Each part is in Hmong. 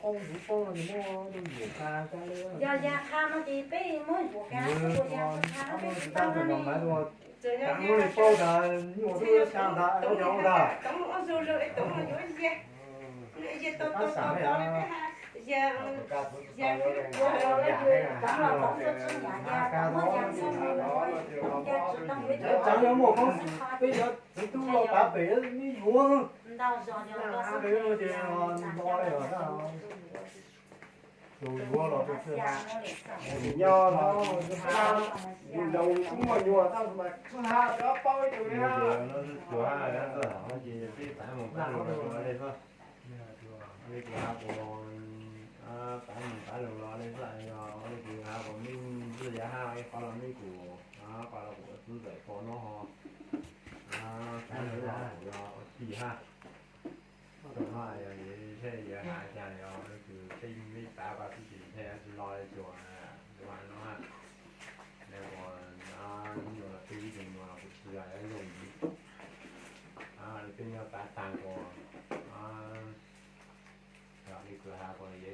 Poob ntsuv poob no ces muab tus yuam qha, yog ya qha no ces peb muab yuam qha, tus ya qha peb tsis tau no ne. Txawm yog ya qha, txawm yog ya qha, Toov ua zoo zoo es Toov los yuav ya, ya tau tau tau tau li peb ha, ya, ya, Toov los Toov tsis nyiam ya, Toov muab ya txog no, ya tsis tau yuav, tseev yuav muaj koob, peb cov txwv tub los pav pem me yuav ntau zog, tus yuav los tus nyob los, yus laus yus kuj muaj nyuam tab mas txhua ha rov paub ib tug li. Txhua ha ces peb pav mus pav lug los li xwb. Li kuv has kuv pav mus pav lug los li xwb, yog li kuv has kuv me ntxwg yav haj ib qhov los me kuv, qhov los kuv ua txwv ntxawm ko no ho, pav lug los kuv yog ua tij haj. Tus no yog seb yuav has cas, yog li kuv tej me pav ko xwb ces thiaj tsis lo li cuag, tus no, tus no los twb ib tug nyuam los kuv tsis yog zoo ntxiv. Li peb nyob pav tag kuv, yog li kuv has kuv, tuam,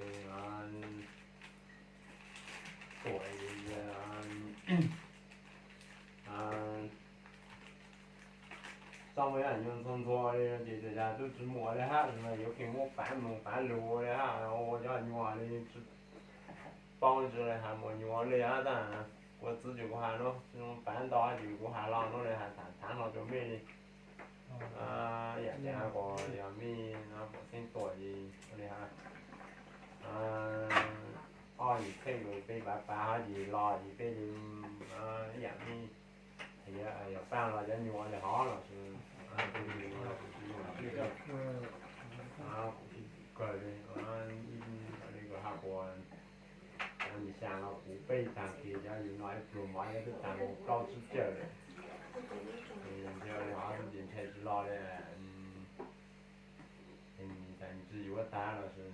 txoj me nyuam ntxhua ntxhua li no ces txawm yog twb tsis muaj li hab, yuav kiag muab pav mus pav lug li hab, ua cov nyuam li tsis paub tsis has muaj nyuam li hab tab. Kuv txiv ces kuv has no, pav ntau ces kuv has los no li has tham tham hlo rau mej li. Yam li has kuv yog mej no pom xeeb tuam ces li has, ob yim theej ces peb pav pav hab ces los ces peb li, yam mej yog paj los cov nyuam li hov los sis, kuv tsis kawg li, li kuv has kuv, cov nws xyaa los kuv peb tag kis cov yus no ib pluag mov cov twb tag mus plaub tsib cawm lawm. Ntshe li hov xwb ces ntshe tsis lo li. Ces nws tsis yuav tag los sis,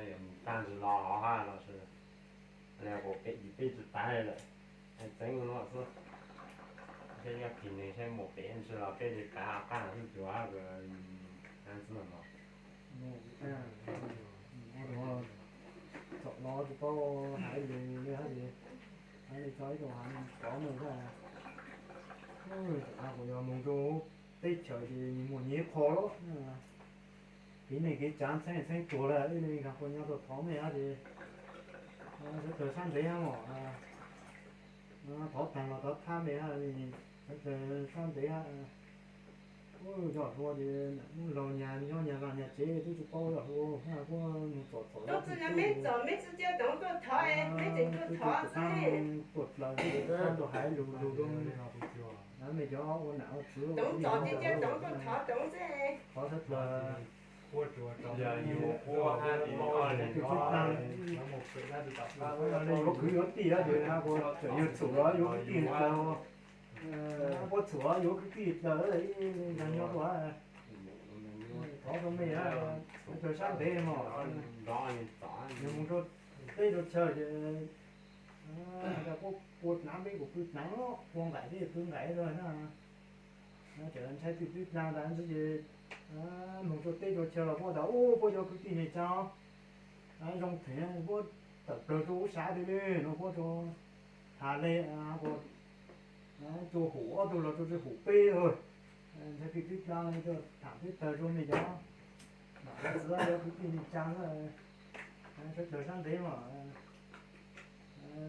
yog nws tag tsis los hov hab los sis, li kuv peb tsis tag lawm, txeev no xwb. Seb nyob kis neeg seb mus pem ntsis los peb li kav qaj xwb tsuas hab, xwb no. Txom los tsis paub hais lus li hab ces, hais li tso ib tug hav qov mus xwb. Kuv yog mus rau teb chaws ces nws muaj nyias qho los, kev neej kev tsav ntxhee ntxhee tuag lawm, ib leeg nkag qhov nyob rau thov mej hab ces, sawv daws sab ntev hab mog, thov taag los thov thab mej hab, sawv daws sab ntev hab. Yog hluas ces laug nyag nyob nyag vaj nyag tsev twb tsis paub yog hluas, kuj mus txom txom los txog mej txom mej tsis cia Toov tuaj thov, mej tseem tuaj thov xwb. Tuaj plaws tuaj hais lus lug rau mej cov ua nam ua txwv, Toov txom tsis cia Toov tuaj thov Toov xwb. Thov sawv daws, yog yus quaj hab, yuav kwv yuav tij hab ces txawm yog txhum los yuav kwv tij dlaws, puab txhum los yuav kwv tij dlaws, ib leeg nyob rau, thov rau mej, sawv daws sab ntev mog, yog mus rau teb rau chaw ces puab pua dlav peb kuj pw dlav, pua nqaim peb pw nqaim rau na. Tseem ntshai twj twb dlaag tas ntxiv ces, moog rua teb rua chaw los puab tas, u, puab cov kwv tij neej tsaa zoo theem, puab tawm plawg rua ub sab twg le no, puab rua has le, rua hum ob tug los rua tsi hum peb, ntshai twj twb dlaag, coj thaam peb tawg rua mej cov nam cov txiv cov kwv tij neej tsaa, sawv dlawg sab ntev mog,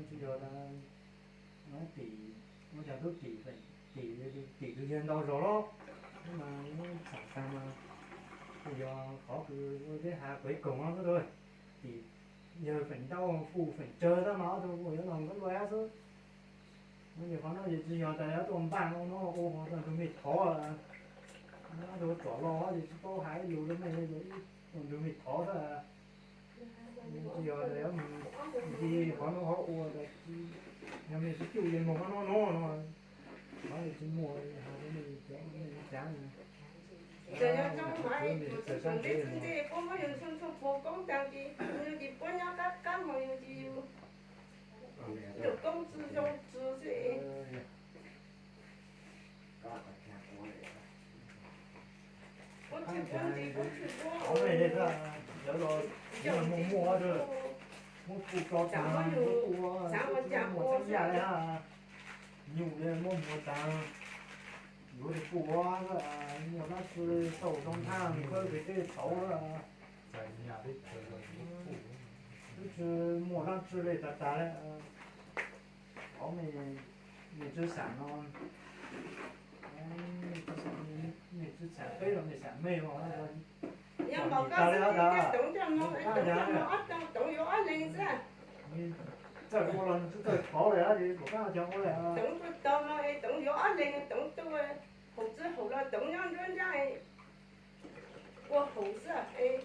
tsi yog tim, ua cas tub tim, tim, tim tus yawg ntau zog los, mas txhaam taag mas, yog qhov kws ua teb has kuv koom no xwb, tim yawg feem ntau fu feem tsawg tab mas ob tug yuav los nkauj luaj xwb. Ces qhov no ces tsi yog tas yuav tuaj npaaj ua no ua hov rua nrug mej thov, ob tug tsom los ces tsi paub has ib lus rua mej, ua nrug mej thov xwb. Tsi yog tas yuav mus nti qhov no qhov ua, yog mej tsi cuj li moog qhov no no no, qhov tsi muaj has rua mej cov neej caav. Txawm yog zoo hov, txawm mej txwv ntse puab muab yus ntxhua ntxhua puag koob taag ces, yus ces puab nyob qab qab hov yus ces yus ntawm koob tsi zoo tsi xwb. Puab tsi puab ntse puab tsi puab Lawv los muaj muaj, muab puj tso tas, muab puj, muaj txheeb yaj li, nyuj li muab muag tas, yuav li puj, muaj dab tsi tau zoo thaj khawb pem tej tauv, twb tsis muaj dab tsi li tas tas li. Qhov me, me tsis xam no, me tsis xam peb los me xam me os. Yog Npaum Koj xwb ces Toov coj mus, Toov coj mus ob tog, Toov yuav ob leeg xwb. Txawj ua los tsis txawj thov li, Toov coj mus, Toov yuav ob leeg, Toov tuaj haus txwj haus los Toov nyob nruab nrab ua haus xwb.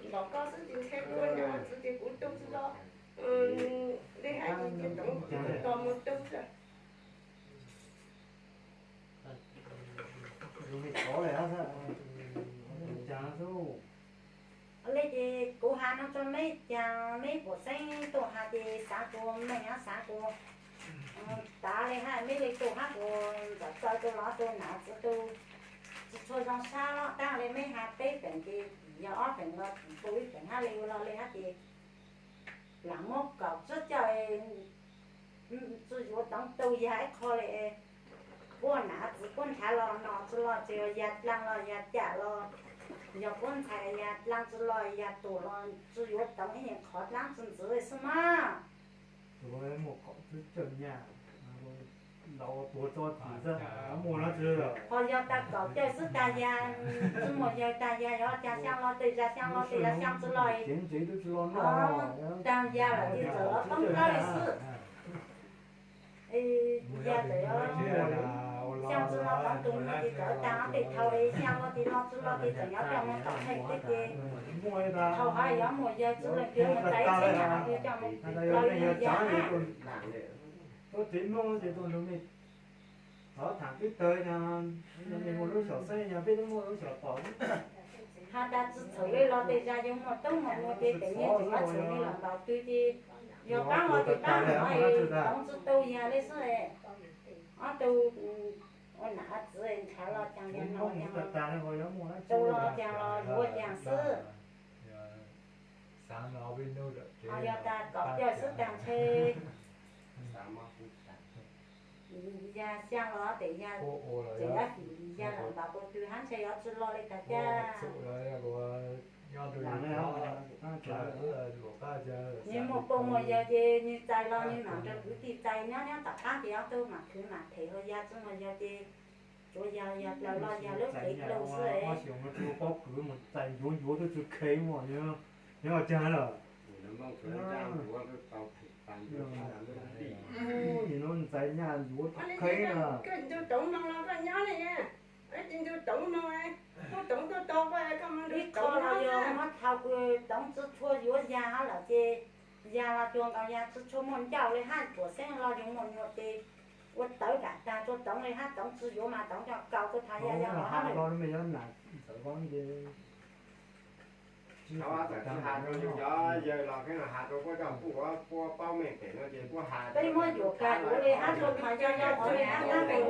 Npaum Koj xwb ces ntshe kuv niam txiv ces kuv tu tsis los, li hais ces Toov tos mus tu xwb. Li ces kuv has no rau neb, cas neb puas xeeb tuaj has ces xav kuv meej, xav kuv tav li hab, neb li tuaj hab kuv ntxawm txawj tuaj los tuaj, nam txiv tu tsis tshua zoo sab los tab li neb has peb feem ces yog ob feem los tu ib feem hab li ua los li hab ces lam muab kaum tsib caug tsis yuav Toov tu yag ib qho li. Puab nam txiv puab nrhav los no tsis los ces yog yag dlaag los yog cam los, yog puab ntxhais yog dlaag tsis los yog yag tuag los tsis yuav Toov ib nyuag qhov dlaab tsi ntxiv xwb mas. Ho yog tag kaum caug xwb tag yag, tsis muaj yawg tag yag, yog tag xyaa los tes zag, xyaa los tes zag, xyaa tsis los, tag yag lawm ces txawm los poob plawg li xwb. Yog txawm xyaa tsis los Toov tus no ces txawm tag ob peb thaum li, xyaa los ces los tsis los ces txawm nyob coj mus tom qhej tej ces thaum hov yuav muaj yawg tsis los ces mus txais txheb nyam hov ces coj mus plaws yawg yag na. Tuab tsev mloog ces tuaj nrug mej thov tham twb tawg, yog mej muaj lub xyom xeeb, yog peb twb muaj lub xyom tom. Has tas tsis txhaum li los tes zag yug muaj tub muaj nua ces pem nyiaj tseem muab txhaum li los ntaus twg ces yog qaab los ces qaab hov es Toov tsis tu yag li xwb. Ob tug ua nam txiv nrhav los caag yag no caag, tu los caag los yuav yag xwb. Ho yog tas kaum caug xwb tag ntshe yag xyaa los tes yag, tseem dab fim yag lawm ntaus kua twg hab ntshe yuav tsis los li tag cag. Nws muaj poj muaj yawg ces nws txais los nws mam nrug kwv tij txais nyob nyob tom qaab ces ob tug mam khwv mam them, ho yag tsis muaj yawg ces tsuav yag yag plaws los yag lub cev dlua xwb. Pob kws mus txais ncuav ncuav twb tsis kheev mus, nyob caag lawm. Nim no txais nyaj ncuav kheev na. Koj ncu Toov mloog los koj nyob li, tsis ncu Toov mloog, tuaj Toov tuaj tog koj, koj mus ncu Toov los yog muab thaum kws Toov tsis tshua yuav yag hab lawm ces yag los cuag nkaus yag tsis tshua muaj ncauj li hab, puam xeeb los yug muaj nyuam ces ua tawv dam tag rua Toov li hab, Toov tsis yuav mas Toov coj kaus rua thav yag yog los hab lawm. Tsis has rua yug cov yawg los kheev has rua puab coj puj, puab paub meej pem no ces puab has, peb muab yuam kag kuv li hab rua thav yag yog qhov li hab tab sis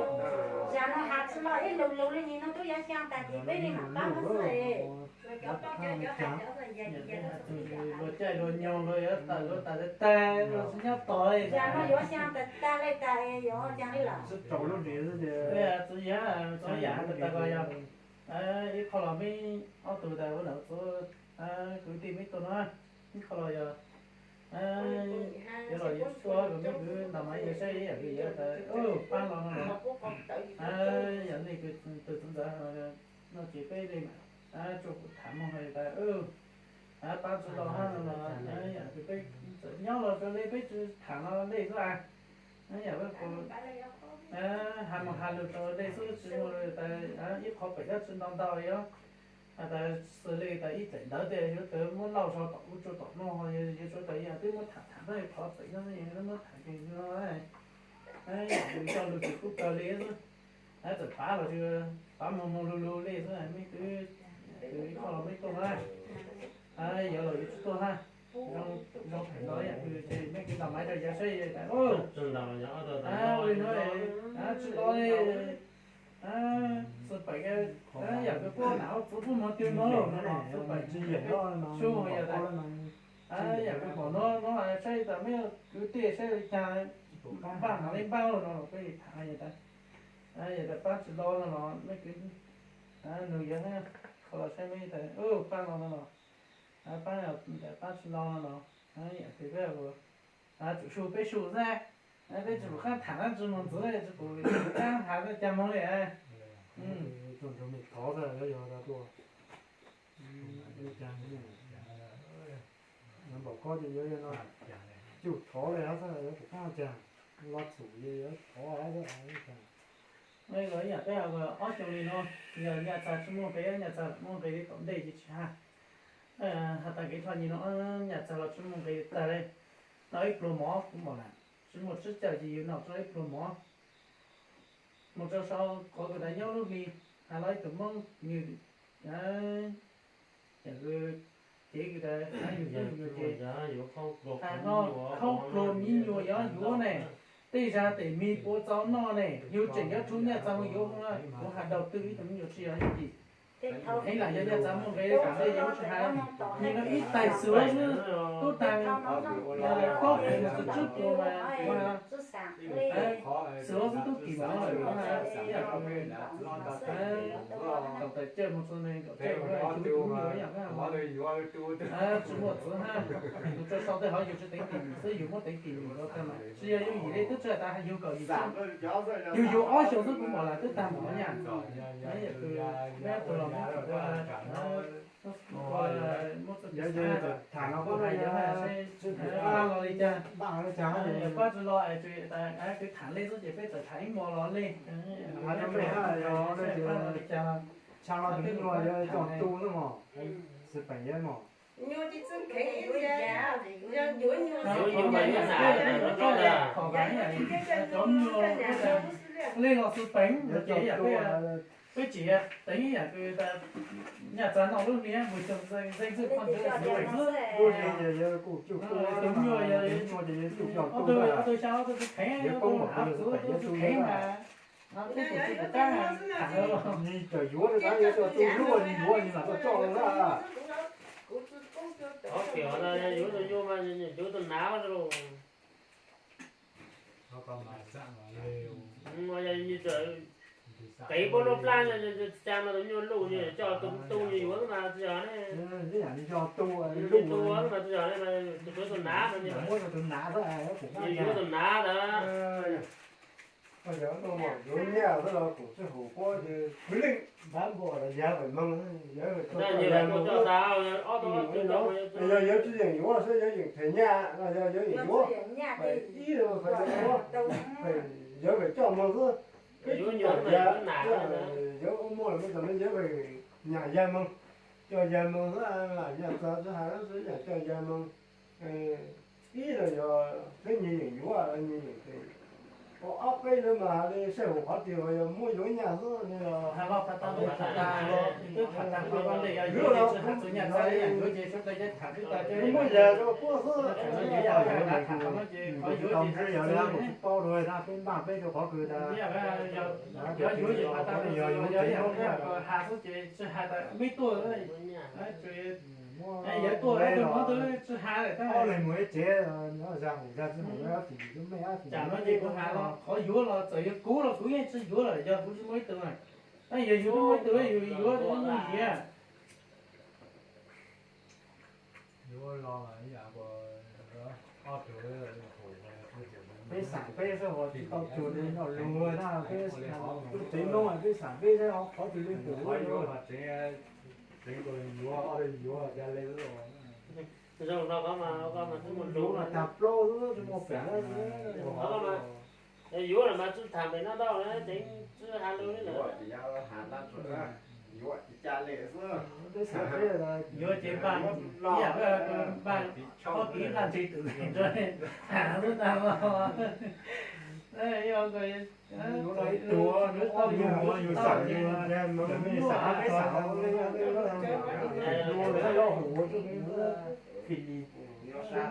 zag no has tsis los ib lug lug li nim no twb yuav xyaa tag ces peb li mam paub xwb. Luag caij luag nyoog luag yuav tawm luag tawm tag tag luag tsis nyob tos. Zag no yuav xyaa tag tag li tas yuav caag li lawm. Txiv yam tas tas ko yog ib qho los meb ob tug tas ua nam txiv kwv tij meb tuaj no, ib qho los yog yuav los yuav tuaj rua meb kwv ntaus mas yog saib yam li yog tas pab los no los yog nej tus txiv ntxawm no ces peb li mam tsuas tham moog has tas pab tsis tau hab no los yam li peb txawm nyob los rua li peb tsis tham los li xwb a. Yam li has moog has lug rua li xwb tsis muaj tas ib qho pem dlaab tsi ntau ntau yog has tas xws li tas ib txem ntawv tej yuav tawv muab lauj sau tom ub tsuj tom no ho yuav tsuav tas yam twb muab tham tham tau qhov pem no muab tham ces no yam li coj lug tsis kub kawg li xwb. Txawm pav los tsis pav moog moog lug lug li xwb, meb kwv ib qho los meb tuaj na, yuav los yuav tsis tuaj na. Zoo phem no yam twg ces meb kwv ntaus maiv rau yav saib tas li no tsis los li, xwb Pem yam kws puab nam txwv puab mov twg no los no los xwb pem tsis yeem su yam tas yam kws pom no no saib tas mej kwv tij saib li cas npaj no li npaj no los peb tham yam tas, yam tas pab tsis lo no los mej kwv nug yuav qhov los saib mej tas pab no no los pab, pab tsis lo no los yam tas peb tsum su peb su xwb, peb tsis pum qab tham dab tsi mus ntxiv tsis pum qab has dab tsi moog li. Thov xwb, yuav npaum ko ces yuav no cuj thov li hab xwb, yuav pum qab cas, lo txhum yuav thov hab xwb. Los ib yam peb ob xyoo li no, yog nyaj txag tsis muaj nqe, nyaj txag muaj nqe li tom ntej ces tsis has. Has tas kev thov nyaj no, nyaj txag los tsis muaj nqe tag li. Noj ib pluag mov kuv mam lam, tsis muaj tsib caug ces yus noj tau ib pluag mov. Mus rau sau qhov kws tas nyob lub hli, has los ib tug Moob nws, yam kws kev kws tas yus yug yus ces has no khaub pluag miv nyuas yuav yuav ne, tej zag tes me puas txaus noj ne, yus tseem yuav rub nyaj txag mus yuav, kuv has daus twg ib tug me nyuam tsis yog yus cim. Heev lam yog nyaj txag muaj nqe tas ntej yus tsis has, nyaj no ib tais xwm xwb tub tag, khaub pluag mus txug tsib puas mas kuv has xwm xwb tub kim mov lawm kuv has. Kaum tawm cawj mus txug nees nkaum cawj, tsis muaj txwv hab, tus rau sau tej hov yus tsis teev kim xwb yus muab teev kim yus tau tag mas tsis yog yus yim li twb tsis tas yug kaum yim xwb. Yug yug ob xyoos xwb kuv mam lam twb tag mov nyaj. Yam kws peb tus los muab ua, muab txuj kev xav, tham no kuj hais yog seb pab los li cas, pab tsis los es kwv tham li xwb ces peb txawm tham ib hmo los li. Pab los li cas, tshaj no tus nyuj los yog coj tu xwb mog, xwb peem yog mog. Cov nyuj li los xwb peem ces yam peb tsis teev yam kws nyaj txag noj lub hli mus xyoo xeeb xwb poj ntsuam xwb. Tus nyuj yog ob tug xya ob tug tsis kheev, ob tug av txwv ob tug tsis kheev mas peb tus tsis pum qab tham los. Ni cov yuav rau tab yuav coj tu luaj ni yuav ni mas tuaj coj los na. Yuav tus nyuj mas yuav tus nav los. Yog ni txawm qev puab lub plab, cas mas tus nyuj luj ni coj tu tu ni yuav mas tsis yog ne. Yog tu, tu mas tsis yog ne, tus yuav tus nav no, yuav tus nav ntag. Yog nyaj xwb los kuv tsis hum puab ces kwv leej npab npua los yawg pem moog, yawg coj yawg moog. Yog yawg tsis yeem yuav xwb yawg yeem them nyaj no yog yawg yeem yuav, pem ib los pem yuav, pem yawg pem coj moog xwb. Peb tsis nyam yawg, yawg ua muaj los me txom me yawg pem nyam yawg moog, coj yawg moog xwb, lam nyaj txag tsis has xwb yam coj yawg moog. Ib los yog peb nyias yeem yuav, nyias yeem them, ob peb hnub mas has li sij hawm qhov twg los yog muab yuav nyaj xwb ne los. Muab yawg rau puab xwb, tsis tau ntsia yawg li kuv tsis paub dua, peb npaj peb rau qhov kws tas. Yog yuav ces has tas yog yuav ces has tas meb tuaj, yawg tuaj ib tug no twb tsis has lawm. Ob leeg mus ib tsev, zag hum zag tsis hum, ob tim yim lub mej ob tim. Tsam no ces kuv has los qhov yuav los txawm yog kuv los kuv yeej tsis yuav lawm yog kuv tsis muaj ib tug na. Tab yog yus twb muaj ib tug yus yuav tus ub ntxoog yiav. Peb xam peb xwb ho tsis tau cuag li noj lus na, peb tub tsev Moob peb xam peb xwb ho qhov twg li pum. Zoo no koj mas, koj mas tsis muaj lus, tag plaub xwb tsis muaj pem. Yuav los mas tsis tham pem no ntau na, tseev tsis has lus li lawm. Yuav ces npaj, ib yam npaj qhov kev nqaj ntse twm nrog tham xwb tag los. Yog ib tug, yus xam yus, yus xam peb xam, fim lis,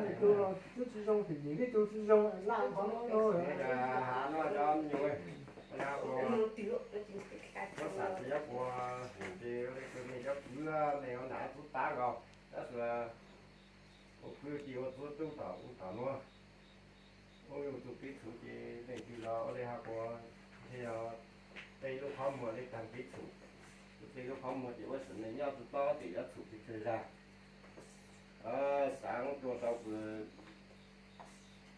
ib tug twb tsis zoo fim lis, ib tug tsis zoo laj. Muab xam txog yob puas hum ces ua li kws mej yob kwv mej ua nam txwv pab nkaus, tab sis ua kwv ci ua txwv tub tom u tom nuav, ua yug tug kev txhum ces leej twg los ua li has puas, yog tej lub qhov muag li tag kev txhum, tej lub qhov muag ces ua sim neej nyob tsis tob tim yob txhum pes tsawg zag. Xaav tuaj rau kws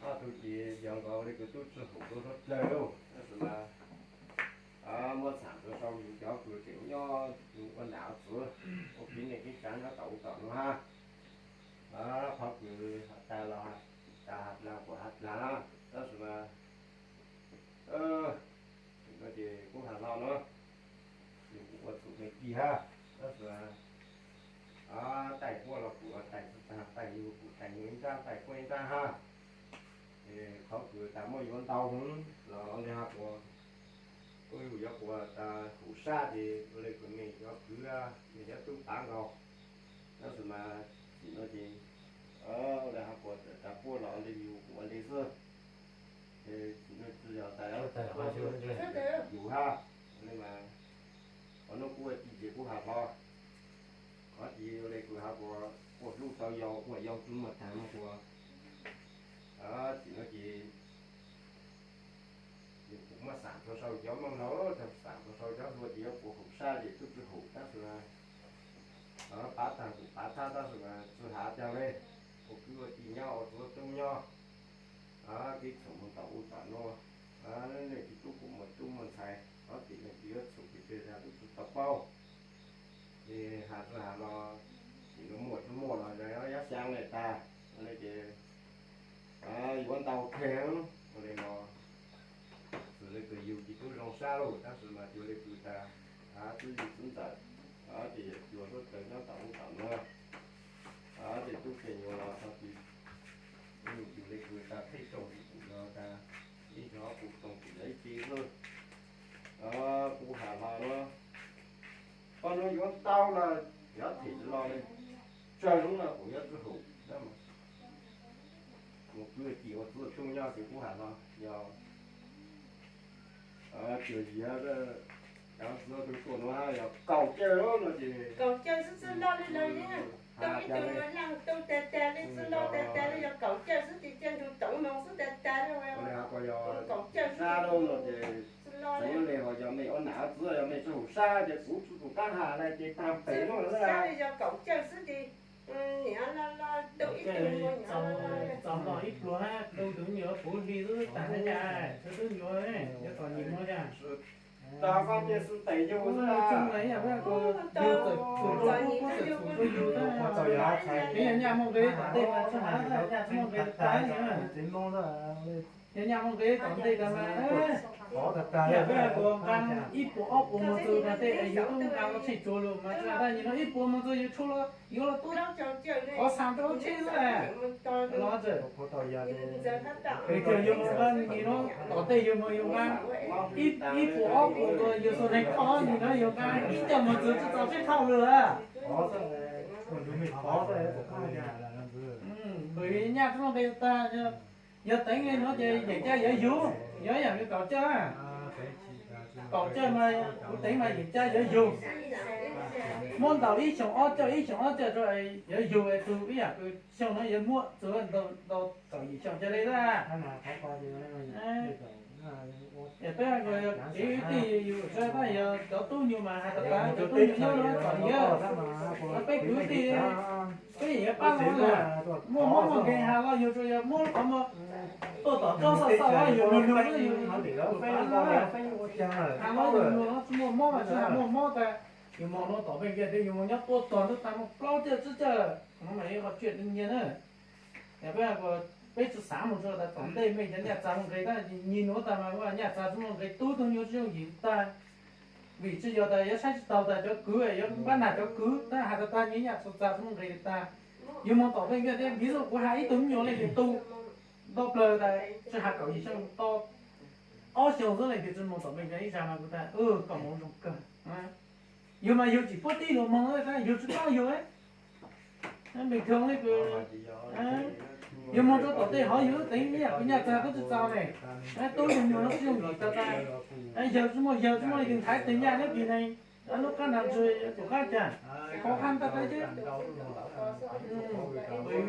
ob tug ces yog nkaus li kws tub tsi hum rua suav dlawg lauj, tab sis mas muab xam rua sau yug cov kws tseem nyob ua nam txwv, ua kev neej kev tsav nyob tom u tom nuav hab. Qhov kws has tag los tas, has dlaag kuas has dlaag, tab sis mas no ces kuv has hlo no, yug kuv ua txhum me kig hab, tab sis taij puab los kuv taij tsi taag, taij yug kuv taij yug ib nrab, taij puab ib nrab hab. Qhov kws tas muab yuav ntau hwv los li has puas, ua yug yuav puas tas hum sab ces ua li kws mej yuav kwv, mej yuav tub pav nkaus, tab sis mas txim no ces ua li has puas tas puab los li yug kuv ua li xwb. Txim no tsi yog tas yug hab, ua li mas qhov nuav kuv ua tij ces kuv has hlo. Qhov tsis ua li kws has puas, quaj hlub tau yau, quaj yau tsi muaj taag no puas. Txim no ces yug kuv muab xam rua sau cov moog no, xam rua sau cov hluas ces yuav puas hum sab ces tub tsi hum tab sis pav taag kuv pav thab tab sis mas tsi has caag le. Ua kwv ua tij nyob ua txwv tub nyob, kev txhum moog tom u tom nuav, leej twg tub kuv muaj tub muaj ntxhais, qhov txim leej twg yuav txhum pes tsawg zag kuv tsi tau paub. Ces has tsi has los, txim no muaj tsi muaj los yog yog xyaa le tag, ua li ces yuav ntau kheev, ua li los txim le kws yug ces tub zoo sab lauj, tab sis mas cuag li kws tas, twb yug txwv ntxawm, ces yog cuag suav dlawg nyob tom u tom nuav, ces tub pheej yuav los txog txij, yug cuag li kws tas pheej tsoom tim kuv no tas ib xyoos kuv tsoom tim yog ib ce xwb. Kuv has hlo no, qhov nuav yuav ntau los yuav them los li, tsawg lub no kuv yuav tsi hum. Mus kwv tij ua txwv tub nyob ces kuv has hlo, yog cuag yig, cov xwb tug tuaj nuav yog kaum cawj no ces kaum cawj xwb tsi loj li lawm, tau ib tug nuav leej tub tag tag li tsi loj tag tag li yog kaum cawj xwb ces ca ntug toov moog xwb tag tag li, kaum cawj xwb no ces tseev le ho yog mej ua nam txwv yog mej tsi hum sab ces kuv tsi tus qab has le ces taag pem nuav xwb, yog kaum cawj xwb ces tau ib tug nuav txaus nto ib pluag hab, tau tus nyuam puv hli xwb taag nyaj, tub nyuam yuav txom nyem nuav yog. Tau koj cia xwb tes yug xwb, yug txawm txhum rua kuv, kuv txawm txhum rua yug, ib yog nyaj muaj nqe tom ntej mas tsi has, nyaj tsi muaj nqe tas li. Yog nyaj muaj nqe tom ntej tas mas, yog peb has kuas nqa ib puas ob puas mos txwv tas tej es yug tub nqa los tsheej tsuag lug mas tsi has tas nyem no ib puas mos txwv yug tshuaj los yuav los tub qhov xav rau tsheb xwb. Los txawm, yog yug nqa nyem no tom ntej yug mas yug nqa ib puas ob puas tus yug xuas neeg thauj nyem no yug nqa ib co mos txwv tsi txaus tsheej thauj lug lawm. Vim nyaj tsi muaj nqe tag, yog teev li no ces yeem ca yuav yug, yog ib yam li kaum cawj, kaum cawj mas kuv teev mas yeem ca yuav yug. Muab ntaus ib xyoos ob cawj ib xyoos ob cawj rau yuav yug es tug ib yam kws xyoo no yuav muaj txug ntau kaum yim xyoo ca le lawm. Peb kev kwv tij yug tsi tas yog cov tub nyuam mas has tas tas cov tub nyuam nyob tom nyiav, peb kwv tij peb yeej yuav pab los, muaj mob muaj nkeeg has los yug tsuas yog muab qhov muag tuaj tom tsob xauj xauj los yug lug lug xwb, yug has los yug lug los tsi muaj mob mas tsi has muaj mob tas. Yug moog nuav tom npeej ntiaj teb yug moog nyob tuaj tog ntub tag muaj plaub cawj tsib cawj, qhov nuav mas ib qho tsiaj nyiaj na. Yog peb, peb tsi xaav moog rua tas tom ntej mej cov nyaj txag muaj nqe tab nyem nuav tas mas ua nyaj txag tsi muaj nqe tub tug nyuam tsi yooj yim tag. Vim tsi yog tas yuav saib tsi taug tas cov kwv yuav npab nag cov kwv tab has tas tas nyem nyaj txag tsi muaj nqe tag. Yug moog tom npeej ntiaj teb npiv xwb kuv has ib tug me nyuam leej twg tu ntau plawg tas tsi has kaum yim xyoo to ob xyoo xwb leej twg tsi moog tom npeej ntiaj ib zag mas kuv tas koj moog zoo kawg. Yug mas yug tsim puab tib luag moog tab yug tsi paub yug. Npeej kawg le kws, Yus mus rau tom tej hov yus lub teev ib yam kuv nyaj txag tub tsis txaus ne. Tub tus nyuag no tsis yooj yim tag tag. Yawg tsis muaj, yawg tsis muaj leej twg thaiv tes nyaj nyob kis neeg. Lub qab nrag ntswg tus qab cas, qhov qhab tag tag ces. Vim,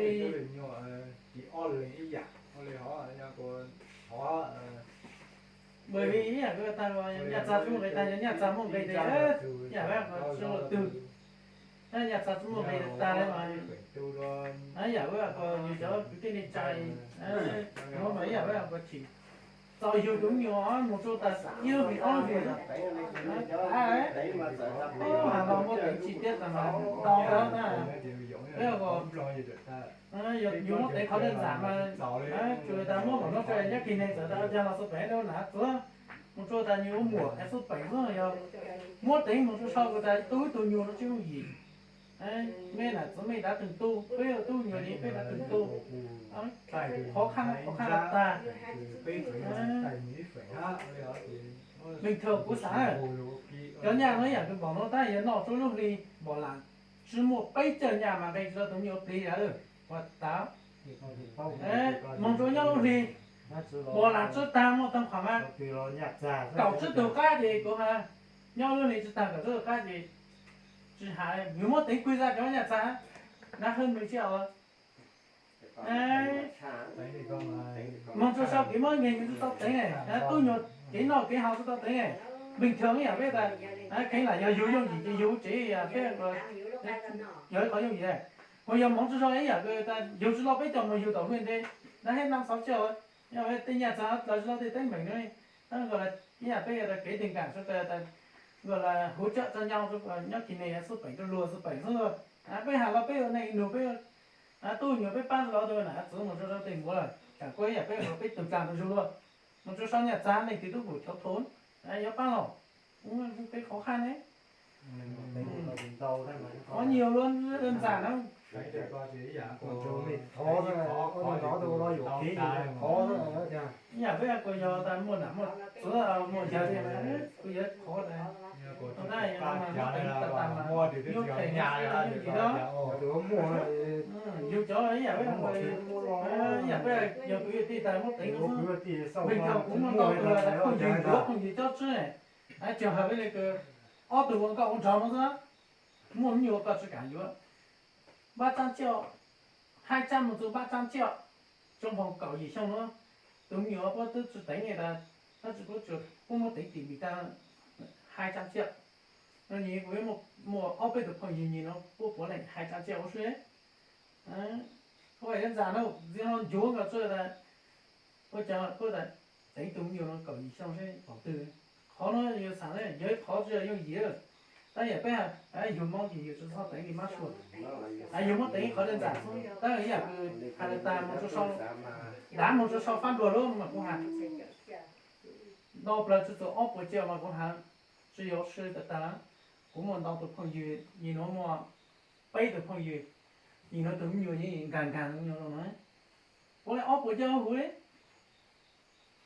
vim ib yam kuv tag nyaj txag tsis muaj nqis tag, yog nyaj txag muaj nqis tes, yam tsis muaj twg. Nyaj txag tsis muaj nqis tag li mas, yam kuv yus cov kwv tij neej tsa, mas ib yam kuv tsis txaus yug tus me nyuam mus rau tas ib lub hlis ob lub hlis. Has los muaj teev tsis tiab tas mas ntau ntawd na. Yus muab teev qhov dawb ntxam mas, tsuas tas muab npaum no tso nyob kis neeg txawm tas ua cas los xub peem rau na txuav. Mus rau tas nyuag ua muam es xub peem xwb yog muab teev mus rau sau tas tu ib tug nyuag no tsis yooj yim. Mej nam txiv mej dab tug tu, peb tub nyuag li peb dab tug tu. Qhov qhab, qhov qhab tag. Meej thaum kuv xav, cov nyaj no yam kws npaum no tab yog noj tsuag lub hli npaum lam tsi muaj peb cawg nyaj mas nqe tsi tau tus me nyuam plig lawm. Ua tas moog tsuag nyob lub hli npaum lam tsi tag muaj tag qhov mas kaum tsib tug qab ces kuv has, nyob lub hli tsi tag kaum tsib tug qab ces tsi has, yus muab teev kuj zaj cov nyaj txag na hwj nws tsi os. Moog tsuag sau kev mob nkeeg yus tsi tau teev, tub nyuag kev noj kev haus tsi tau teev. Meej thaum ib yam peb tas, kheev lam yog yus yooj yim ces yus tsev peb yog ib qhov yooj yim. Mas yog moog tsuag sau ib yam tas yus tsi lauj peb coj mus yug tom hwj nte, na hib naj xauv tsi os. Yog tej nyaj txag dlaws tsi lauj tej teeb meem no, nkaus ib yam peb yog tas kev teem kam sawv daws tas nkaus las huv tsawm tsa nyau nyob kis neeg xub peem rau luag xub peem xwb. Peb has los peb ua neej nug peb tub nyuag peb pab tsi lauj tau na txwv mus tsuag sau tej npaum lawm, tsam kuj ib yam peb ua peb tug tsaag rau zug luag. Mus tsuag sau nyaj txag leej twg tub pum cov thaum yuav pab los, peb qhov qhab ne. Qhov nyuag luaj ntxam na. Ib yam peb kuj yog tas muaj nam muaj txwv muaj yawg thiab, kuj yog qhov tas, tas mas muaj teev tas tas mas yuav phem na, yog li ntawd. Yus cov ib yam peb, ib yam peb yog kwv yog tij tas muaj teev xwb. Meej thaum kuv muaj ntau tus phooj ywg yuav phooj ywg cob tswb, tsis hawm peb li kws ob tug ua nkauj ua nraug no xwb, muaj me nyuam koj tsis kam yuav. Npaj tsab tsiaj, haib tsab mus txug npaj tsab tsiaj, tsoob nphoo kaum yim xyoo no, tus me nyuam puab twb tsi teev li tas, tab tsi puab tsuas puab muab teev tim Mis Kas haib tsab tsiaj. No nyim kuv muaj ob peb tug phooj ywg nyim no puab puav leej haib tsab tsiaj ua si. Ua ntxam no ntxiv no ncuav nkaus txuj tas, ua cas puab tas teev tus me nyuam no kaum yim xyoo seb pom twg. Qhov no yus xaam yog ib qhov tsi yooj yim, tab yam peb yug Moob ces yus tsi txhob teev li mab sua, yus muab teev qhov ntxam xwb. Tab yam kws has tas mus tsuag sau, dav mus tsuag sau fab luag lub mas kuv has ntau plaws tsi txug ob puas tsiaj mas kuv has tsi yuav si tas tas. Kuv muaj ntau tus phooj ywg, nyim no muaj peb tug phooj ywg, nyim no tus me nyuam yeej nkag nkag me nyuam no, puav leej ob puas tsiaj huv li,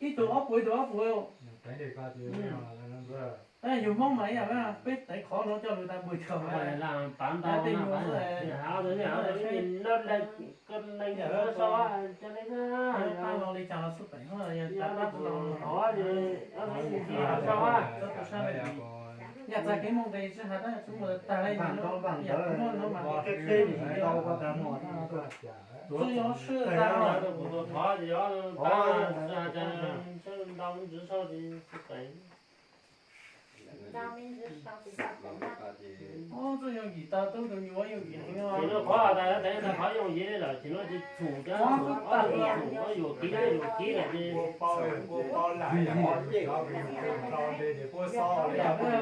ib tug ob puas ib tug ob puas. Tab yus Moob mas ib yam peb teev qhov no coj lug tas npws chaw mas tej nyuag xwb. Pab no li cas los xub peem, yog tas pab tsi los, nyaj txag kev muaj nqis tsi has tab tsi muaj tag li no, yam kuv muaj no mas tsi yog si tas. Ub, txuj yooj yim tau tub tus nyuam yooj yim heev os. Qhov tas qhov yooj yim li lawm ces no ces txhum cov txhum, ob tug txhum yuam kev yuam kev lawm ces yam peb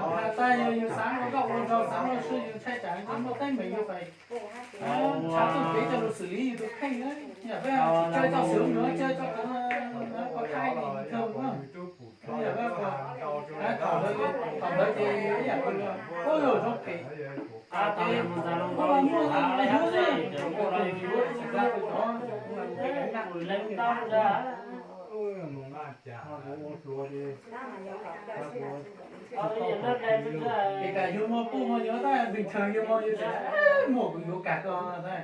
has tas yog yus xaav ua nkauj ua nraug xaav ua si yus ntshai tsam yus muaj teeb meem yus feem tshav txuj kev coj lug xwm li yus tus kheej na. Yam peb tsis tso txug xwm nyuam, tso txug ua khaib li kawg na. Yam peb thaum ntawd, thaum ntawd ces yam ub zoo phem ces ua los muaj yus xwb, yus tsis tau tus cov leej ntau ntag. Ces kam yug muaj puj muaj nyuam tab npis tsawg yug muaj yus tseem muaj kuv yuav kag koj tab.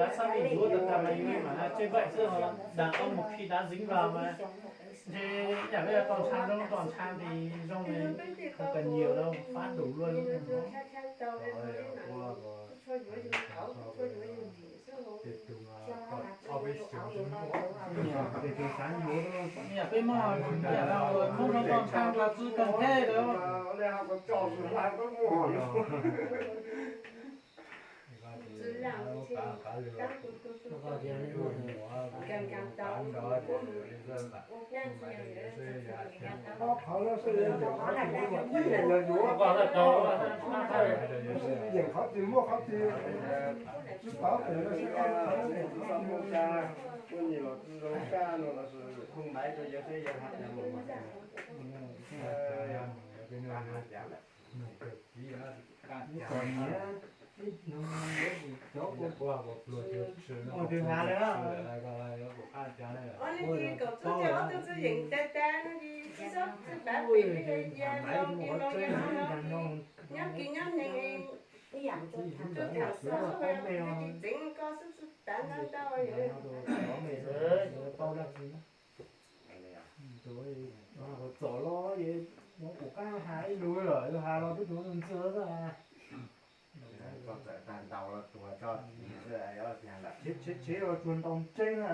dab xab li yuav tas tas mas yus mam tseg npaim xwb, ho dag qoob mus khi dab xeeb los mas ntshe yam li tau ntshai zoo, tau ntshai li zoo li, kuv kawm nyias lawm fab dum luaj li. Ces tus xav yuav, yam peb muaj, yam muaj tau ntshai nqa txwv kawg nkaus li. Muaj nyias los tsis zoo kaj no los sis khooj maiv rau yawg seb yawg hais tias mus. Ua twb hav lawm. Ua li kaum txub ces ob tug txwj yeem tas tas no ces tsis txhob txwj pav pem li ya ya no, nyob kis nyob neeg li. Tsuj tham xwb, tsuj tseev koj xwb txwj pav ntau ntau. Txom los es kuv qab has ib lus lawm, has los twb tus ntxwg xwb. Koj txawm tag ntaus los tuag tso xwb, tsheb tsheb los tsuag ntaus ntseeg na.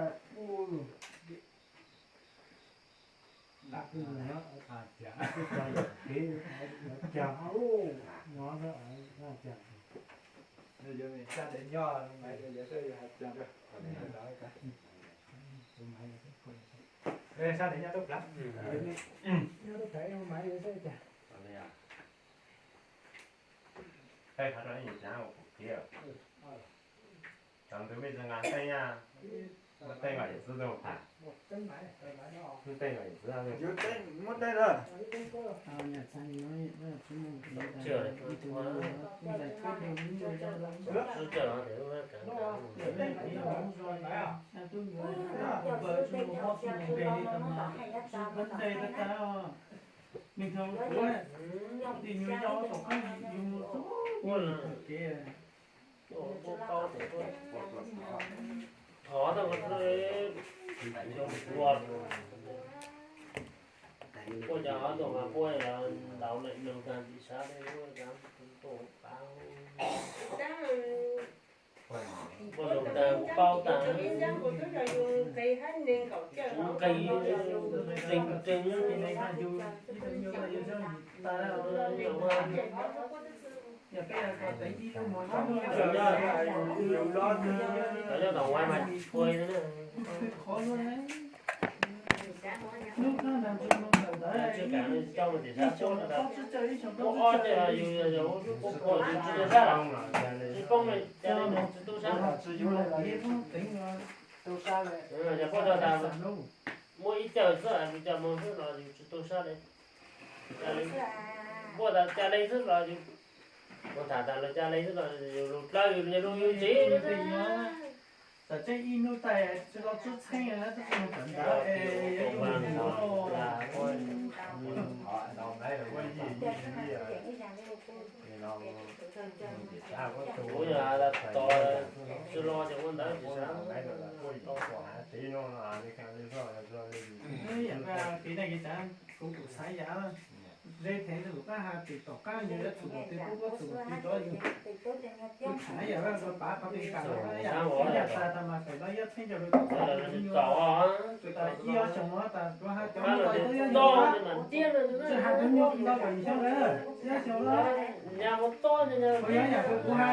Cas no, cas. Sab dev nyob, sab dev nyob tub plav. Nyob tub plav, maiv yawg seb cas. Qhov no ib yim xav ua kuv qhia. Cov ntawd mej tsis nqa teeb, muab teeb kom yawm txwv tau tham. Muab teeb kom yawm txwv, muab teeb lawm. Nws thaum kuv, tim nyuag yau tom qab yus txog kev. Thov tau xwb, xyoo ua, puab cov ob tug mas puab ntaus lawm neeg tag tim sab tej lub cov tuaj pab. Muaj zoo tas paub tas, nqis nqis nqis nqis. Cov nyob tom Huaib mas tsis tshua li na. Tsis kam coj mus tim sab, muab ob coj yus, yus muab phuam tsis tu sab, tsis poob li, cia li tsis tu sab. Yog poj tau tas muaj ib cawm xwb, yus coj mus xwb los yus tsis tu sab li. Muaj tas ca le xwb los yus, ua tham tas los ca le xwb los yus lus dlawb yus niaj hnub yus ntxiv. Tam tseeb ib hnub tais tsis los txhub txheej na, tab sis mus kawm ntawv es yuav yus mus. Kuv yog tos tsis los ces ua ntawv tsis xav. Kev neeg kev tsav kuv kuj xav yam ze thev tus kab ha tim tom qab yus yuav txhum tus twg pub pub txhum tus twg rov yus. Kuv tham yam vaj ntxwv pav qhov twg kam los yam txhij yam tas tas mas pem no yog txheej cov lus txhua txhua tus nyuaj. Tas ib ob xyoos no tas kuv ha cov mus tais tub yob yim, tsis has tus nyuaj ntau kom yim xyoo na, ib ob xyoos no. Kuv yog yam kuv kuv ha,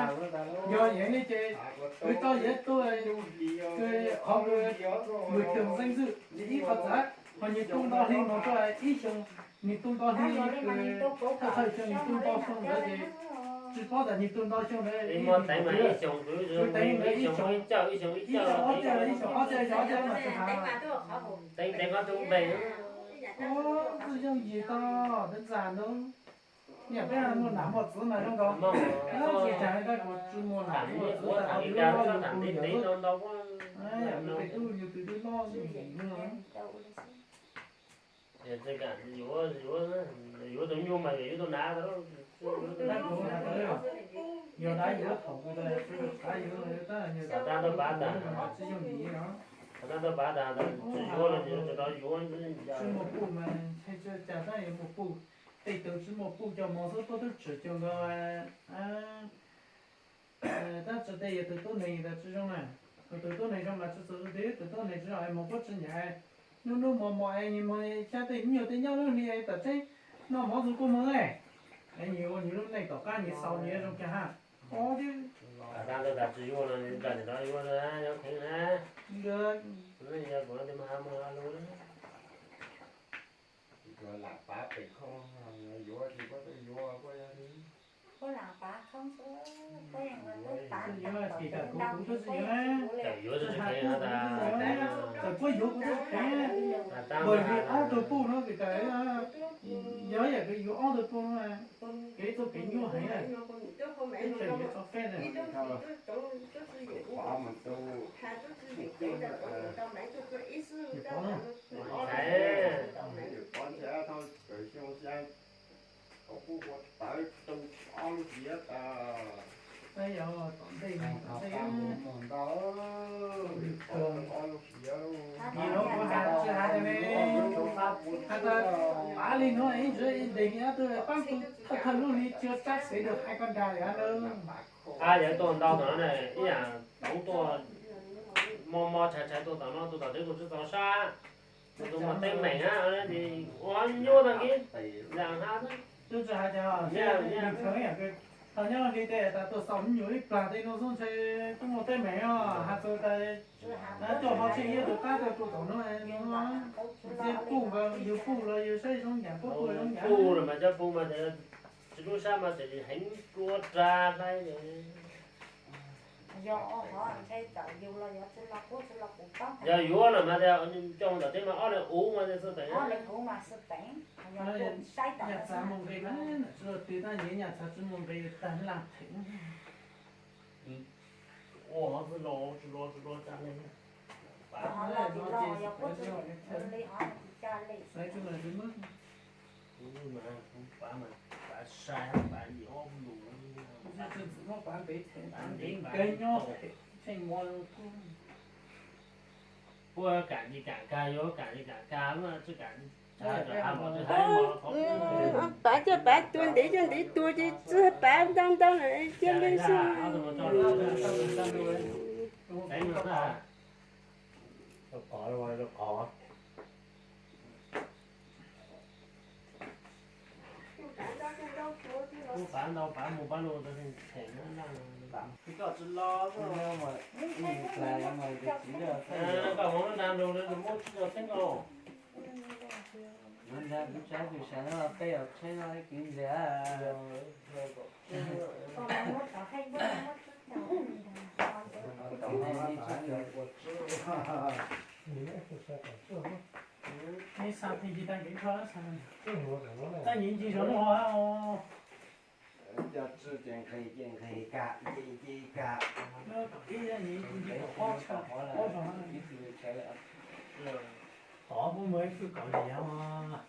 yog yam li ces kuv tau yam tuaj, qhov mus, mus kawm zeej zwm ces ib qho txav, ho nws tu nto hli mus rau ib xyoos, nws tu nto hli, thawj thawj xyoo nws tu nto xyoo ntawd ces tsis paub tas nws tu nto xyoo ntawd. Kuv teev ntawd ib xyoos, ib xyoos ob caj, ib xyoos ob caj, ib xyoos ob caj mas tsis has. Teev teev qhov rooj npe. Tub yooj yim tau, peb ntxa ntau. Yam peb muaj nam muaj txiv mas zoo nkaus. Tsis tas li tab kuv tsis muaj nam muaj txiv tas kuv yuav loj yus tus yawm, yam kuv pem tub yus tus twb loj yus no. Yuav tus nyuj mas yuav tus nav. Tab kuv hais tau, yog dab yuav thaum kuv tas, tab yuav tab, tsis yooj yim no. Tsis yuav los yuav, tsis muaj puj mas ntshe tsis cas tab yuav muaj puj. Tej tus tsis muaj puj cov mov xub tuaj twb tseem cov nkaus. Tab tsis tej yog tus tub neeg tas tsis zoo na. Tus tub neeg zoo mas tsis txawv twb tus tub neeg tsis zoo es mus kuj tsis nyav. Hnub hnub mos mos es nws mus xyab tej nyuag tej nyob lub hli es tam tseeb noj mov tus kuj mus es nws ua nws lub neej tom qab nws xaus nws zoo kiag ha. Tab ntawd tas tsis yuav los nws npaj nim no yuav na, yuav kheev na. Nkawd, kuv no tis mas ha mus ha lus. Lam pav pem khoom, yuav tsis paub yuav, yuav tsis kheev na. Tawm yuav tsis kheev na, tawm puab yuav kuv tsis kheev. Vim ob tug puj no kawm, yog yam kawm yuav ob tug puj no, kev txoj kev nyuaj heev na. Teb chaws yuav tso fej na. Tab yog tom ntej no tom ntej, nim no kuv has tsis has tias ne, has tas pav li no ib ntsis ib ntes li ob tug pab kuv thawj thawj lub hli tsis tsab xev rau hais koj dag li no. Yog tuaj ntau tom no ne, ib yam toob tuaj, mo mo tshais tshais tuaj tom no, tuaj tom teb kuj tsis txaus sab. Tus tus muaj teeb meem na, ua nyuaj tag kis, zam hab. Twb tsis hais tias thaum nyob li tej tas tuaj xaus me nyuam ib plag tej no xwb ntshe kuj muaj teeb meem os, has txog tas coj ho tsheej ib tug qab rau tus tom no, txiav puj nkaus, yus puj los yus saib zoo yam, puj puj zoo yam. Puj los mas cov puj mas tsis lub sab mas tseem heev dua rag hlais. Yog yuav los mas tias coj mus tom teb mas ob leeg uv mas xwb teem. Nyaj txav mus nqis mas, tsis tau twg tab nyias nyaj txav tsis mus nqis tag laj theem. Ua ho txwj los tsis los tsis los cas li. Pav no ces xaiv tsis lawm li mas, kuv pav mas pav sai hab pav yim ob lus. Tsis txwm muab pav ntev them, pav ntev nkees nyob them, tsheej muaj kuj. Puab kam li kam kag, yuav kam li kam kag, tsis kam li. Pav coj pav tua ntev coj ntev tua ces txij pav ntau ntau lawm cia li xwb. Cov tswj ces nqis ces nqis, kam ces nqis kam. Tov kuj muaj ib tug kaum yam os.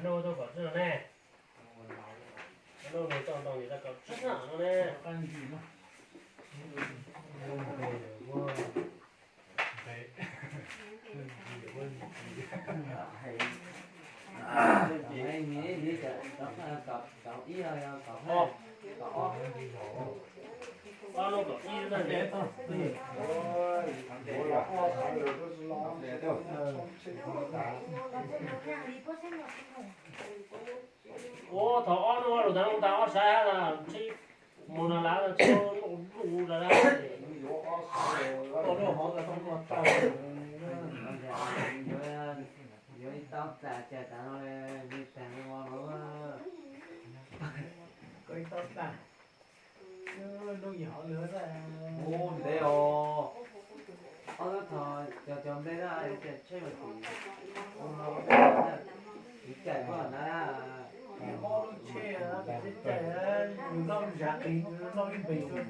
Nub tuaj kaum tsib no ne. Nub nws tau ntau yus tau kaum tsib no ne. Ua thaum ob hnub lus tas lus tas ob sab los tsheb mus no lav tsheb lub lub lawm. Yuav ib tauj tas cas tas no li tas no los koj ib tauj tas. Ub, ntev os. Ob lub tho cov cov nplej na, ces tsheb mas tim ua no, tiv cais koj na. Ob lub tsheb, tsheb cais, nws noj zam qis, nws noj ib npe tis.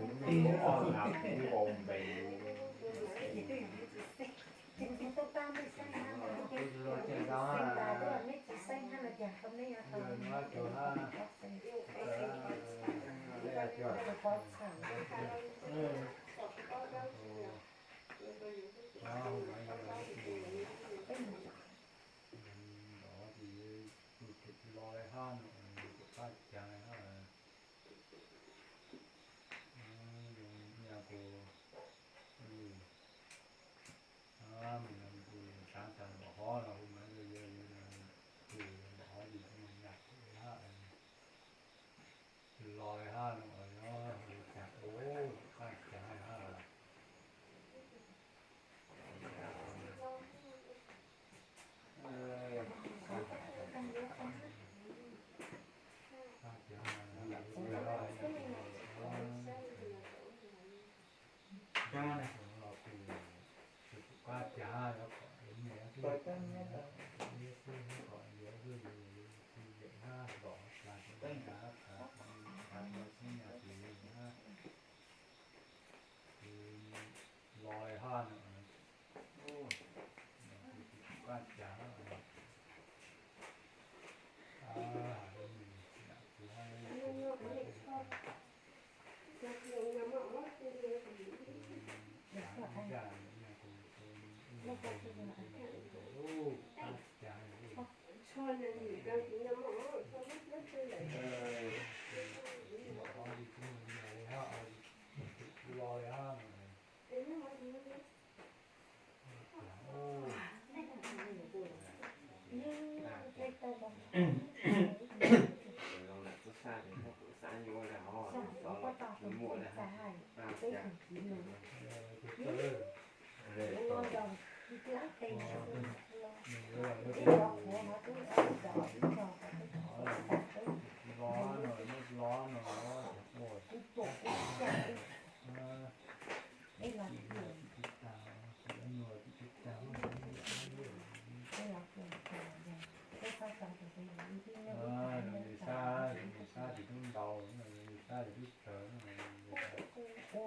Los li hab no, kuv qab caag hab. Yog kuv, kuv saav tas npaum hov no, kuv mam yog yog kuv npaum hov ces kuv mam nyam kuv hab. Los li hab no, yog li cas kuv qab caag hab. Los li hab no, kuv qab caag. Los li hab no. Sab, sab ces tub ntau, sab ces tub tsawg. Tau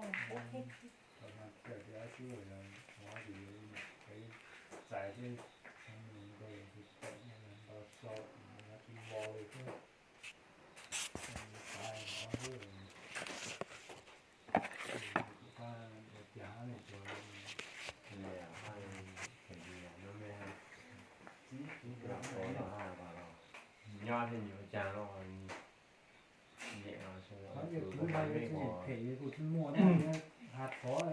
no tias dab tsi yog ua li peb txais thiab, nws nkaus tus tawm ntau sau, tus los li thiab. Xav no xwb, kuv pab ua cas li cov, no me, Nyob thiab nyob ua cas no, niam los sawv daws, qhov yawg kwv no yog tsis phem kuj tsis muaj na, hav thov,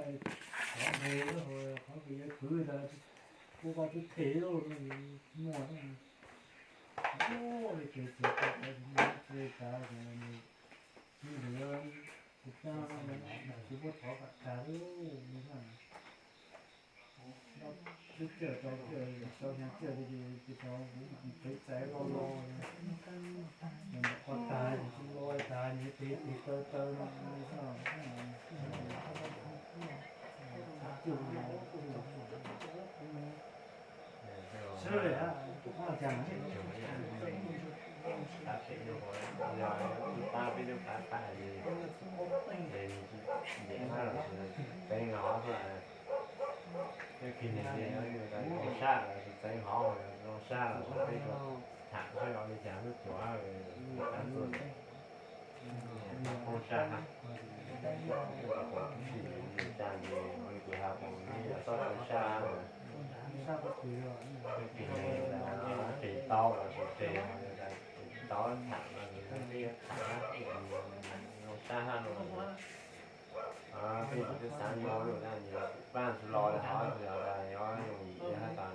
thov nqe, qhov yawg kwv tas kuv koj tsis phem muaj na. Ua li ces txiv tau tau tsis muaj txiv tas, txiv ntawd kuv cab tsis muab thov kam tas li. Twb cawm tau cawm tau xyoo cawm ces tsis tau, kuv mam qev txais los los, nws mam qhov tas ces tsis los tas, nws tiv tiv taw taw no. Sawv daws, tab pem no, yog tus pab peb lub pab tas li, ces nws tsis ntev hab los sis txeev hov xwb. Tag kis nws ces zoo sab los sis txeev hov, zoo sab los sis peb tham saib ua li cas lub cuav tab txuj zoo sab hab. Tab sis li cas ces ua li kuv has, kuv yeej yog txhob zoo sab. Tag kis nws tes tau los sis tes tau tham los sis peb tham zoo sab hab no. Peb twb xav yuav lawm na, nws pab tsis los li hov, yog tas yuav zoo yim hab tas,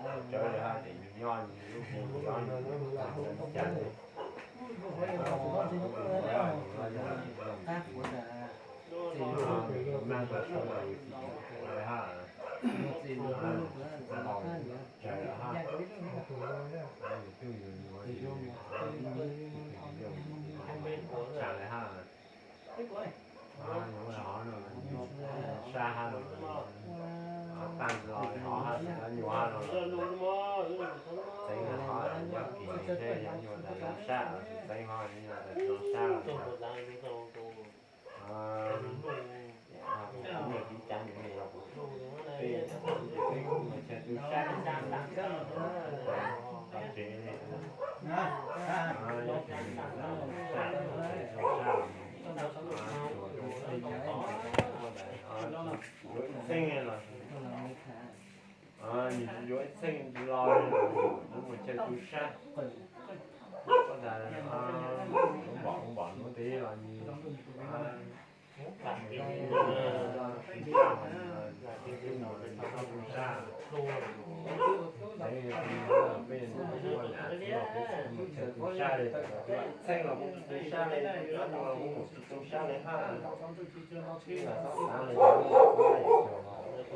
tsawv li hab ces nws nyob nws lub hli nyob nws li cas li. Maj tau sawv daws li hab, txaus tsawg lawm hab, nws twb yuav yuav li, tsam li hab. Hov no, sab hab no, hov tag los hov hab, nyuam hab no, txeev hov nyob kis seb yog nyuam tas sab los txeev hov nyuam tas sab los. Kuv niam txiv cas nws los kuv, peb, peb kuj mus chaw tu sab, sab tsev li, nyob kis sab los txeev sab los, tsuas rau peb cov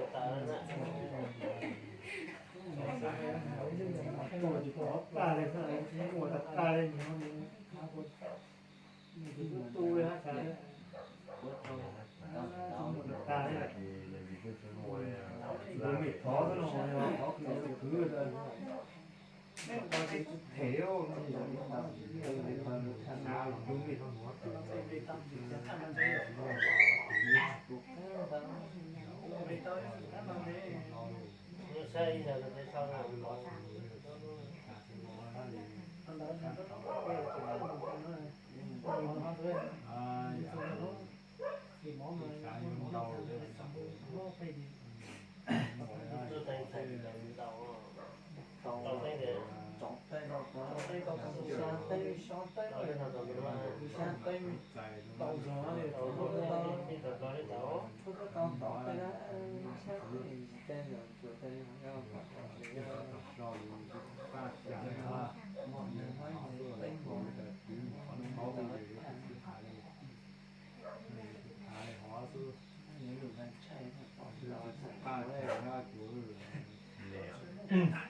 ua ntawd, yuav ib txheej los, nws yuav ib txheej los, kuv mus chaw tu sab,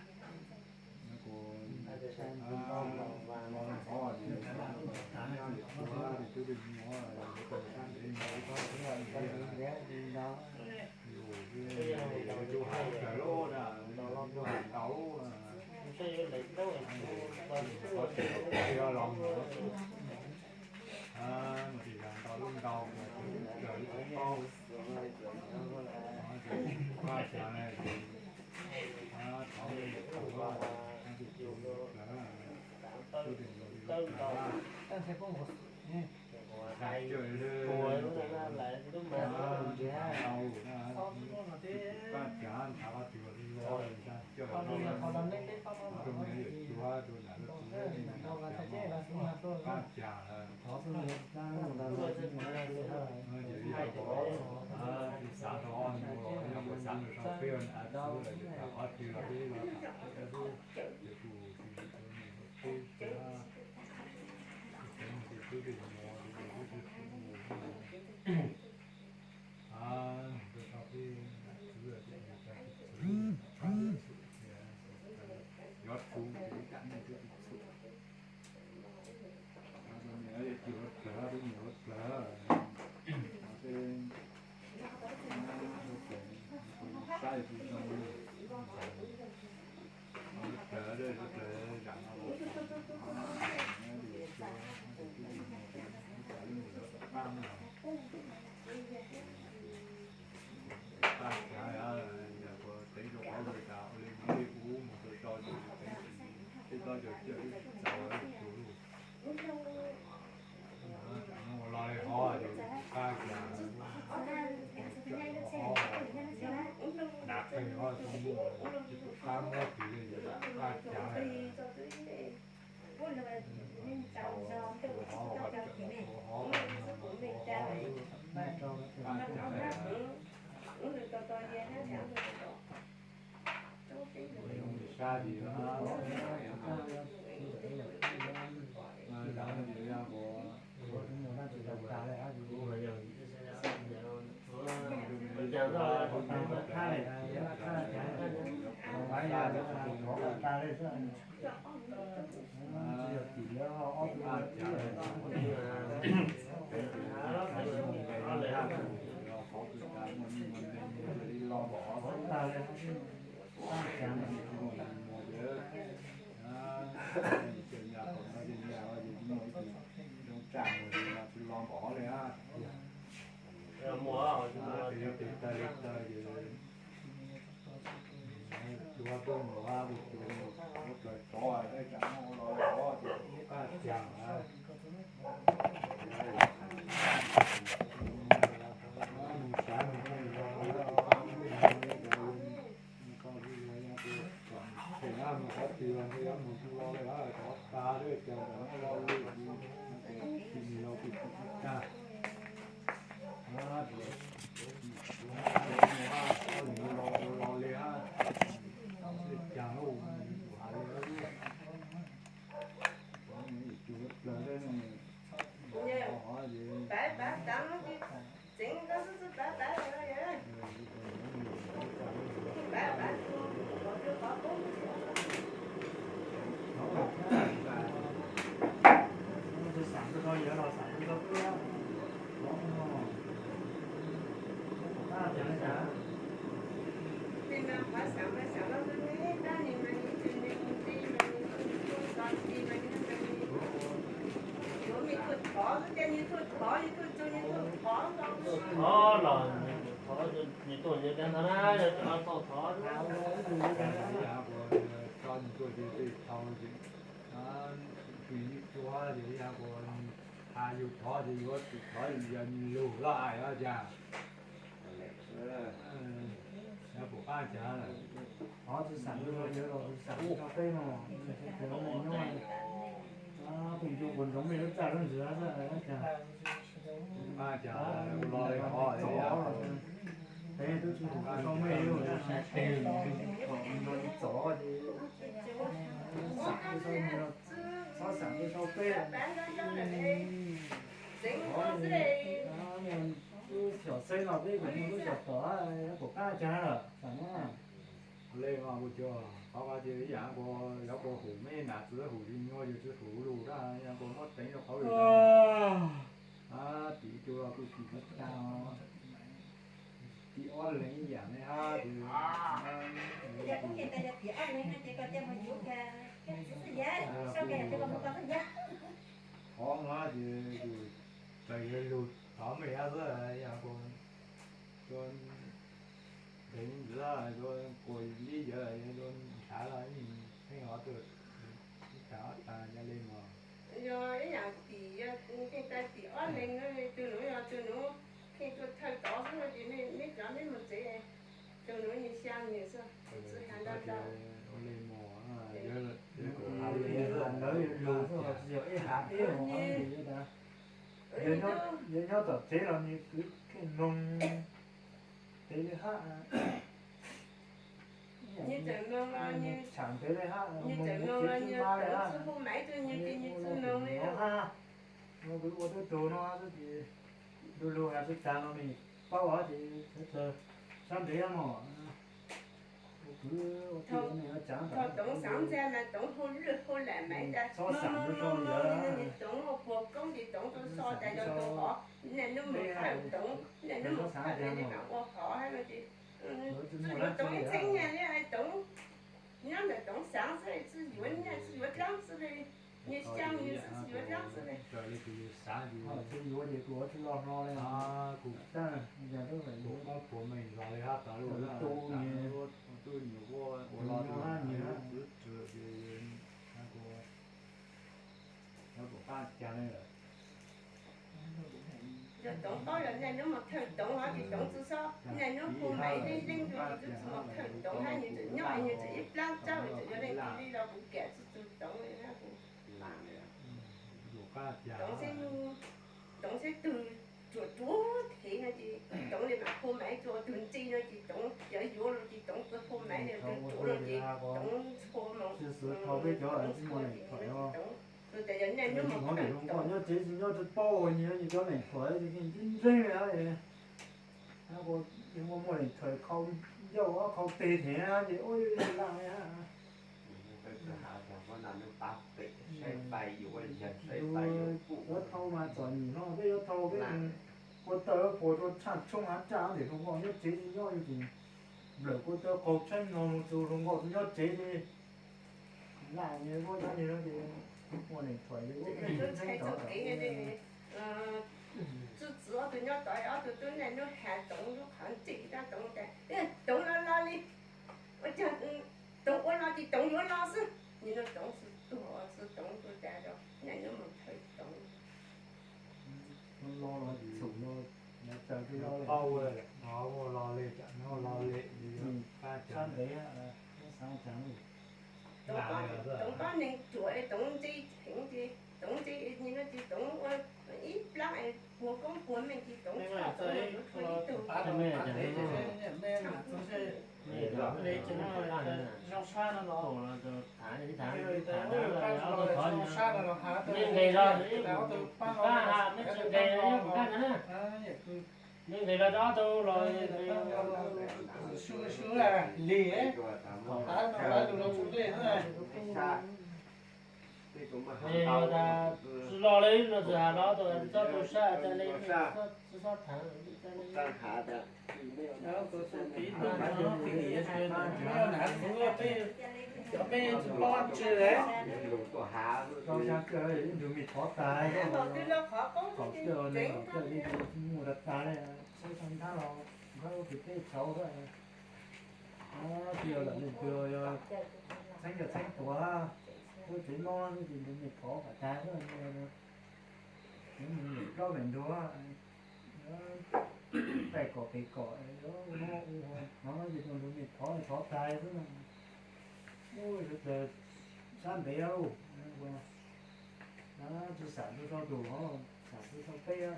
ua tas, kuv npam kuv npam nuav tes los nws sab li, txheej los kuv tu sab li, kuv mus tu sab li hab. Coj los rau nej peb pab rau me yawm cuab rau nram lub tsev, pab cas lawm. Xav rau ob nus los yog kuv xav rau sau peb ua nram txwv lawm, qhov twg los peb los tham peb ob lub, ces kuv tus tus nus peb tus peb tus peb tus mus tus tus tus tus mus rau sau peb nram txwv lawm, ces nws tau tus txwv, yuav txwv ces ib tsam nej twb tus txwv. Tus mus ua plawv, tus mus ua plawv, saib tus zoo li. Ua plawv, ua plawv zam no, tus twb mus tus twb mus tus twb mus lawm tom qab no. Paj cav, yog kuv teev rau qhov ua li cas ua li no li kuv mus tau tso ces kuv teev tsis, peb txhob caum cawm wb tsis txaus wb tus. Tsam no ua lo li hov ces paj cav, hov, hov, hov, nas qeeg hov tau muaj, tsis pub qab muab tis li, paj cav. Zoo tsam mus li no tsis los npaum li. Tes yuav tes taw li taw ces cua tuaj mus, ua plaws tod, tej tsam no ua los los ces paj cav. Mus sav mus qhov twg los yuav mus tsis los li, cov tas li cas ntawm no los li, tsis mus los kuj tsis tag. Los li hab, cas tus has li, tus plaws li no. Thov los nws tuaj nws cov ntawd na, yog tsis thov. Tso nws tuaj ces peb thov ces, nws tsuas ces yog kuv has yus thov ces yuav tsum thov yog nws lug laj os cas. Yog puas qab cas lawm. Thov tsis xam yuav los tsis xam tso peb no, tus ncu puas ntsoov mej lub txaj lub ntxwv cas. Qab cas los li hov txov, peb twb tsis tus sau mej lub txaj, txov ces xam tsis sau, txhob xam tsis sau peb. Lub xyom xeb no peb kuj muaj lub xyom tom, puas qab cas lawm xam no. Li mas kuv cov qhov ko ces ib yam kuv yuav kuv hum mej nam txiv hum li nyuaj yus tsis hum lus dab yog kuv muab teev rau qhov lus. Tim cua los kuj tim tag, tim ob leeg ib yam li hab. Qhov no ces yus txawm yuav lug thov mej hab xwb, yog kuv ua ntev ntxiv, ua kuas li yawg ua ntshav los pheej hov tuaj ib tag ob tag yog li mas. Yog ib yam tim, yog pheej tag tim ob leeg, tus nus yog tus nus pheej tuaj thawj tod xwb no ces mej cov mej mus tsev, tus nus nws xya nws xwb. Ua li mus, yog lawv lug xwb, tsis yog ib hab ib hab. Yog nyob tom tsev los nws kwv kheej mloog ntev li hab. Nws tseem mloog los nws tsham ntev li hab, nws tseem mloog los nws tseem hu Maiv rau nws ces nws tsis mloog li hab. Kuv ua tub tug no xwb ces lug lug has tsis taag no nws paub hab ces sab ntev mog. Kuv ua tij nws tsav Toov xaav ntxag mas Toov hu lwj hu lam Maiv tas mloog mloog mloog li no ces Toov ua puag koob ces Toov tau so tas yog tus hov, niaj hnub mus phaj Toov, niaj hnub mus phaj li mas ua hov hab no ces tsis yuav Toov ib txheeb nyaj li, Toov nyob ntawm Toov xaav xwb, tsis yuav nyaj tsis yuav dlaab xwb li. Nws xyaa nws xwb tsis yuav dlaab xwb li. Tsis yuav ces kuv ua tsis lug hlo li. Kuv koob puag meej zog li hab, tas lub tu tuab nyuam ua los tub txwv txwm ces kuv nyob kuv qab cas li lawm. Yog Toov paub yog niaj hnub mus thawj Toov hov ces Toov tsis xob, niaj hnub hu Maiv leej leej tus ces tub tsis mus thawj Toov hab, nws tseem nyob nws tseem ib plaab tsawb tseem yuav leej twg li los kuv kam tsis txug Toov li hab. Toov, Toov saib tug ruam ruam thev no ces Toov li mas hu Maiv, tug ntse no ces Toov yuav yuav lug ces Toov tsis hu Maiv li, tug ruam no ces Toov txhua moo, Toov txhua ces Toov, tus tas yog niaj hnub mus thawj Toov. Nyob tsev tsis nyob tsis paub ua nyias cov leej thuam ntseeg li. Muaj muaj leej thuam khau ncauj khau teg thev ces ua laj li. Yuav thau mas txom nyem no peb yuav thau peb ua taw puas rua tshaj tshoob hab raj ntawm hluas nkauj nyob tsev tsis nyob li ces nplawm kua taw qaug tshaib no mus tus hluas nkauj tsis nyob tsev li. Laj nws muab nyob li no ces ua neeg thuam li ntxeeb txoj kev. Tub txwv ob tug nyob tod ob tug tub niaj hnub has Toov lub qhov ntsej, Toov tas Toov los los li, ua cas Toov ua los ces Toov yuav los xwb. Nim no Toov xwb tuag xwb, Toov tuag tas los niaj hnub mus thawj Toov. Los los txhum no, taws tsis los li, los li cas no los li, sab ntev. Toov pab neeg ruam, Toov ntse heev ces Toov ntse nim no ces Toov ua ib plaab puag koob puag meej ces Toov tshaj Toov yuav txhua ib tug. Zoo sab no los, zoo sab no los has, nej nqes los, nej nqes los rau ob tug los, su su lig, has no has lug rau txhua ntej xwb. Yog tas tsis los li no txawm has los tau, tsis txhob tu sab tas li, tsis txhob tham tas li. Cov peb tsis paub tsi li. Rau xyaa kawg ib ntug me thov tas, qhov kawg ne, qhov kawg li mus tas tas li, txhob xyaa nthab los, nthab ua tus peb tsaus xwb. Tsis yog lam leej twg yog txheeb yog txheeb tuag, lub tsev mob xwb ces ntug me thov kom tas xwb. Nws mus plaub pem ntuag, taij kom pem kom, no ces tus ntug me thov thov tas xwb no. Ua sab ntev, tsis xam tu sau tus, xam tu sau peb.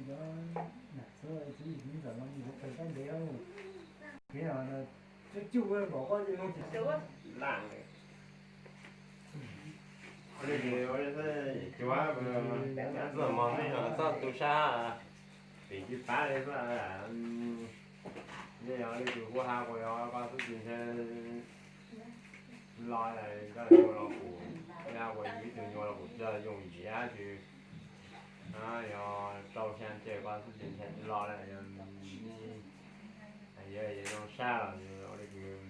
Nam txwv txiv ntxawm no nws yuav khaws sab ntev, kev cub cuj npaum koj ces no ces laj. Cuab, txoj mos nej txhob tu sab, pem tsis pab li xwb. Nej yog leej twg kuj has kuas yog koj xwb ces ntshe los coj nyuas los kuv, yog kuas yus ib tug nyuas los kuv coj yooj yim ces yog rau xyaa ces koj xwb ces ntshe tsis los lawm. Yog zoo sab los ua li kuv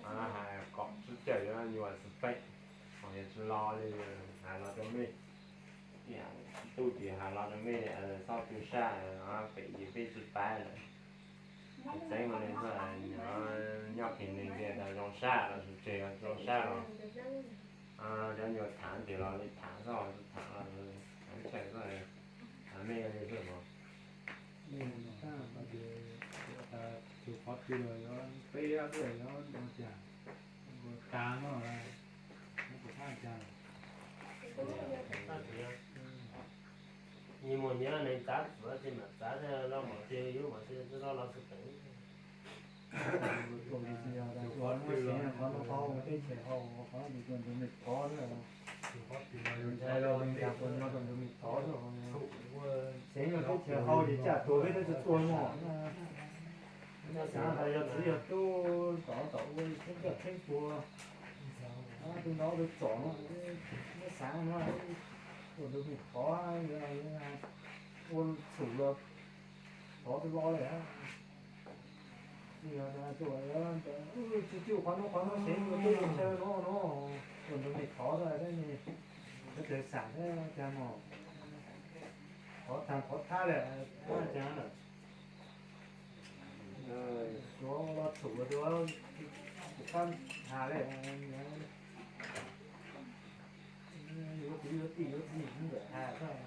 has kom sib cawm yuav nyuas xwb peb, ho yog tsis los li has los rau mej. Tub ces has los rau mej, txhob tu sab, pem ces peb tsis pab lawm. Txeeb li xwb, nyob pem neeg tias zoo sab los tseg, zoo sab los cov nyuas tham ces los li tham xwb, tsis tham los tham tshaj xwb. Mej li xwb os. Tus qhov twg los yuav peb ab tuaj yuav ua cas, ua tag no, ua tag cas. Nyias muaj nyias neeg txav txuav ces mam txav thiaj loj npaum twg yus mam thiaj loj los xwb peem. Tus qhov twg los qhov no qhov teb chaws hau, qhov no tus ntawd me thov xwb. Tus qhov twg los yus ntshai los me ntag, tus no tus ntawd me thov xwb. Xeev los teb chaws hau ces caj tuag peb twb tsis tuag no. Nyob xav hais yog txiv yog tub tom tom ua txheeb coj txheeb tuag, tus no tus txom no, nyob xav no, tus ntawd me thov, ua txhum los thov tus lo lawm. Tsis tsuj qhov no qhov no xeev ua teb ua chaw no no, tus ntawd me thov xwb, sawv daws xam thiab cas no, thov tag thov thab lawm, cas lawm. Tsuav ua lo txhum ua dua, tsis qab has li. Yuav kwv yuav tij yuav txiv ntawm has xwb.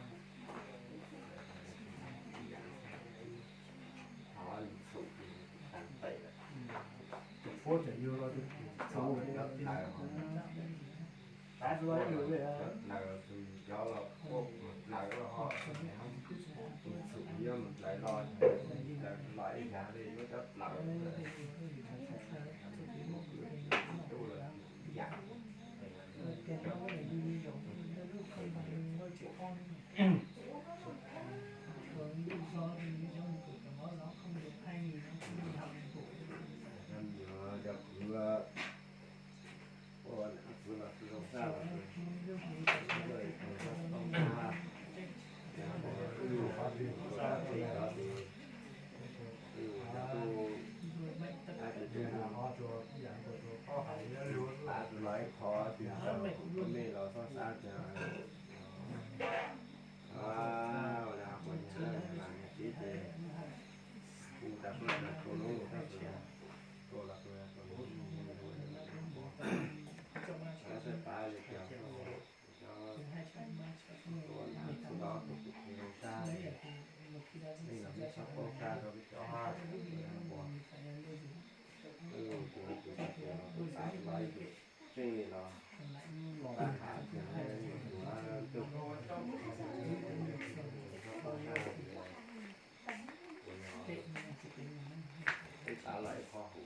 Tus puab tseem yug los tus txhum dlaws, tus cov los mus dlaws los ho, tus txhum yuav mus dlaws los, dlaws los ib yam li yuav cov dlaws, tus tub los ib yam. Cov kwv, ua kwv los tsis zoo sab los, ua kwv los tsis zoo sab, tus tub, tus tub, tus tub los ib qho, tus tub tus me los txhob xav tias ua li qhov nyuag las nyuag txiv ces kuv tas kuv tas kuv lub tab sis kuv los kuv xav xav tas li tias cov ua nas txhua los tus kuv tsis zoo sab li, nej los nej txhob paub sab rau peb cov ua, kuv tus txiv los tus tas los ib tug tseeb li los, tab has tias yuav tus, txhob paub sab, kuv yog peb xav los ib qho hauv.